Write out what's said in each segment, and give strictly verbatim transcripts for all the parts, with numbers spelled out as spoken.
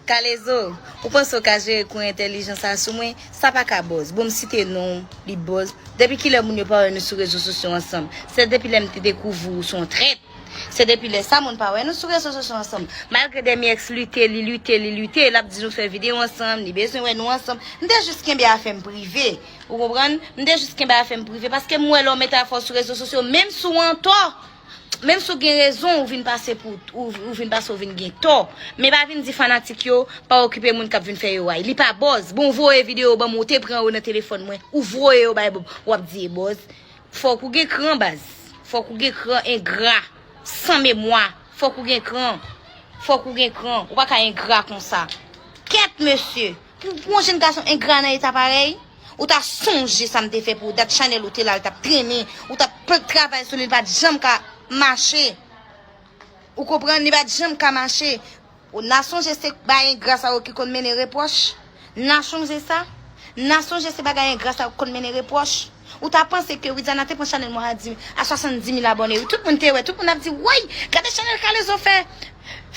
Kalezo, ou panse w ka jere kou entèlijan sa sou mwen? Sa pa ka bòz. Bon, m site non w, li bòz. Depi kilè moun yo pa wè nou sou rezo sosyo ansanm? Se depi lè m te dekouvri w se yon trèt. Se depi lè sa moun pa wè nou sou rezo sosyo ansanm. Malgre Demi X lite, li lite, li lite, l ap di nou fè videyo ansanm, li bezwen wè nou ansanm. M te jis kenbe afè m prive. Ou konprann? M te jis kenbe afè m prive paske m wè lè w mete afè w sou rezo sosyo, menm si w antò, menm si w gen rezon, ou vin pase pou, ou, ou vin pase, ou vin gen tò. Men pa vin di fanatik yo pa okipe moun k ap vin fè yo ay. Li pa bòz. Bon, voye videyo ban mwen, ou te pran yo nan telefòn mwen, ou voye yo bay Bob, w ap di e bòz. Fòk ou gen kran, baz. Fòk ou gen kran, engra, san memwa. Fòk ou gen kran. Fòk ou gen kran. Ou pa ka engra konsa. Kèt, mesye. Pou, pou yon jenn gason engra nan eta parèy, ou ta sonje sa m te fè pou ou, dat chanèl ou te la, l t ap trennen, ou t ap pl-, travay sou li, li pa t janm ka mache. Ou konprann, li pa t janm ka mache. Ou na sonje se bagay engra sa yo ki konn mennen repwòch? Na sonje sa? Na sonje se bagay engra sa yo ki konn mennen repwòch? Ou ta panse ke Widiana te pran chanèl mwen a di, a swasanndis mil abòne, wi. Tout moun te wè, tout moun ap di, woy, gade chanèl Kalezo fè,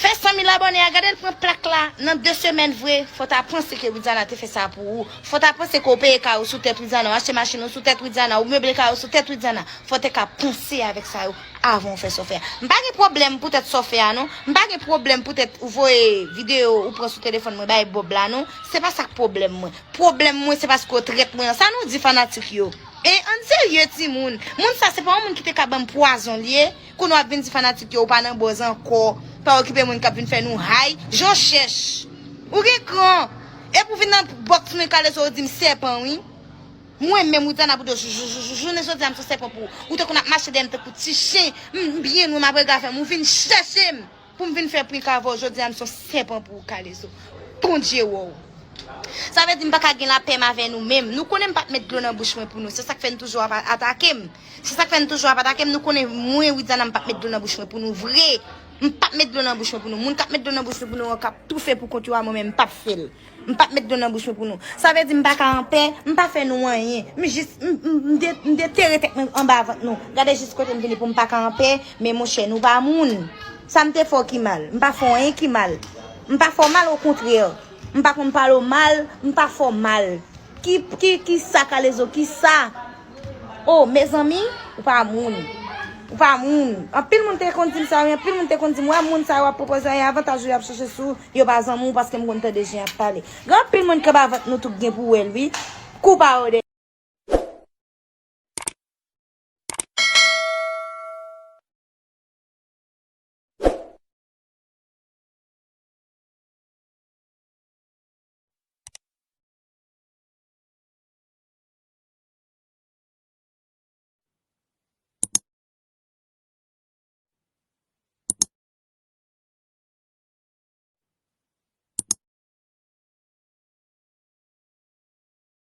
fè san mil abòne a, gade l pran plak la nan de semèn vre. Fò w ta panse ke Widiana te fè sa pou ou. Fò w ta panse ke w peye kay ou sou tèt Widiana, w achte machin ou sou tèt Widiana, ou meble kay ou sou tèt Widiana. Fò w te ka panse avèk sa yo avan w fè sa w fè a. M pa gen pwoblèm poutèt sa w fè a, non. M pa gen pwoblèm poutèt ou voye videyo ou pran sou telefòn mwen bay Bob la, non. Se pa sa k pwoblèm mwen. Pwoblèm mwen, se paske w trèt mwen an. Sa nou di fanatik yo? E ann serye, timoun. Moun sa, se pa yon moun ki te ka ban m pwazon li ye. Kounye w ap vin di fanatik yo, ou pa nan bòz ankò. Pa okipe moun k ap vin fè nou hay. Jan w chèch. Ou gen kran. Epi w vin nan bòks mwen, Kalezo, ou di m sèpan, wi. Mwen menm, Widiana Boudo, jou-, jou-, jou-, jou-, jounen jodi a, m se yon sèpan pou ou. Ou te konn ap mache dèyè m tankou ti chen. M, m byen lwen, m ap rega fè m. Ou vin chèche m pou m vin fè prik avè w. Jodi a, m se yon sèpan pou ou, Kalezo. Bondye wè w. Sa vle di m pa ka gen lapè m avè nou menm. Nou konnen m p ap met dlo nan bouch mwen pou nou. Se sa k fè n toujou ap atake m. Se sa k fè n toujou ap atake m. Nou konnen mwen, Widiana, m p ap met dlo nan bouch mwen pou nou vre. M p ap met dlo nan bouch mwen pou nou. Moun k ap met dlo nan bouch mwen pou nou an k ap toufe pou kont yo a, mwen menm, m p ap fè l. M p ap met dlo nan bouch mwen pou nou. Sa vle di m pa ka an pè, m pa fè nou anyen. M jis, m, m, m de-, m detere tèt mwen anba vant nou. Gade jis kote m vini pou m pa ka an pè, men monchè, nou pa moun. Sa m te fè w ki mal? M pa fè w anyen ki mal. M pa fè w mal, okontrè. M pa konn pale w mal, m pa fè w mal. Ki, ki, ki sa, Kalezo, ki sa? Oh, mezanmi, ou pa moun. Ou pa moun. Anpil moun te konn di m sa, wi, anpil moun te konn di m, wè moun sa yo ap pwopoze w anyen, avantaj ou y ap chèche sou, yo pa zanmi w paske m konn tande jan y ap pale. Gen anpil moun k anba vant nou tou k gen pou wè l, wi. Kou pa yo dèyè.